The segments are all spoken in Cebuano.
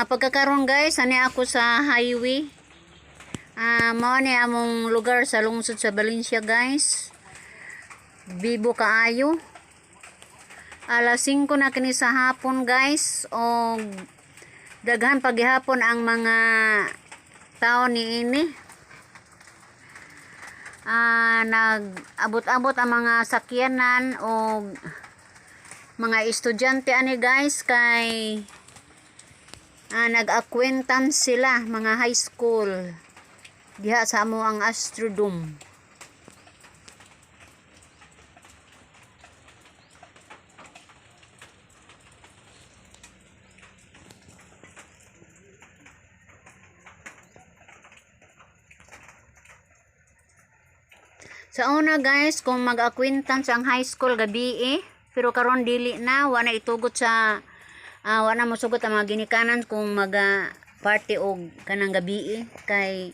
Pagkakaron guys, ani ako sa highway. Mao ni among lugar sa lungsod sa Valencia, guys. Bibo kaayo. Alas 5 na kini sa hapon, guys, og daghan paghihapon ang mga tao ni ini. Nag-abot-abot ang mga sakyanan og mga estudyante ani, guys, kay nag-acquaintance sila mga high school diha sa amo ang Astrodome. Sa una, guys, kung mag-acquaintance ang high school gabi eh, pero karon dili na, wa na itugot sa wa na mosugot ang mga ginikanan kung mag party og kanang gabi eh, kay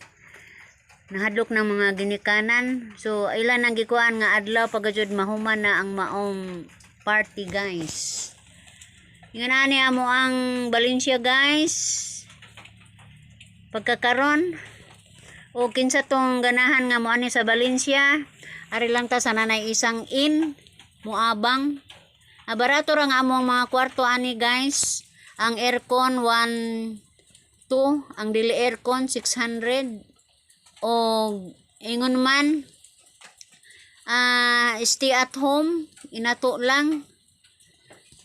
nahadlok ng mga ginikanan. So ilan ang gikuan nga adlaw pagajud mahuman na ang maong party, guys. Ingon ani amo ang Valencia, guys. Pagkakaron o kinsa tong ganahan nga mo ani sa Valencia, ari lang ta sa nanay isang inn moabang. Barato ra nga among mga kwarto ani, guys. Ang aircon 1 2, ang dili aircon 600, og ingon man stay at home inato lang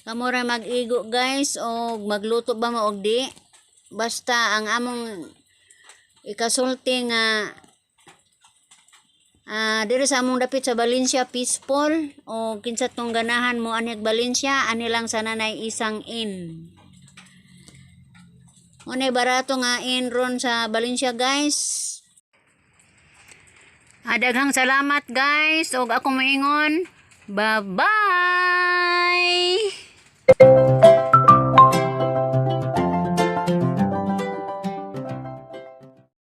kamo ra mag-igo, guys, og magluto ba mo og di, basta ang among ikasulti nga diri sa among dapit sa Valencia, peaceful, o kinsa tong ganahan mo anig Valencia, ani lang sa nanay isang inn. Unay barato nga inn ron sa Valencia, guys. Daghang salamat, guys, og ako moingon, bye bye.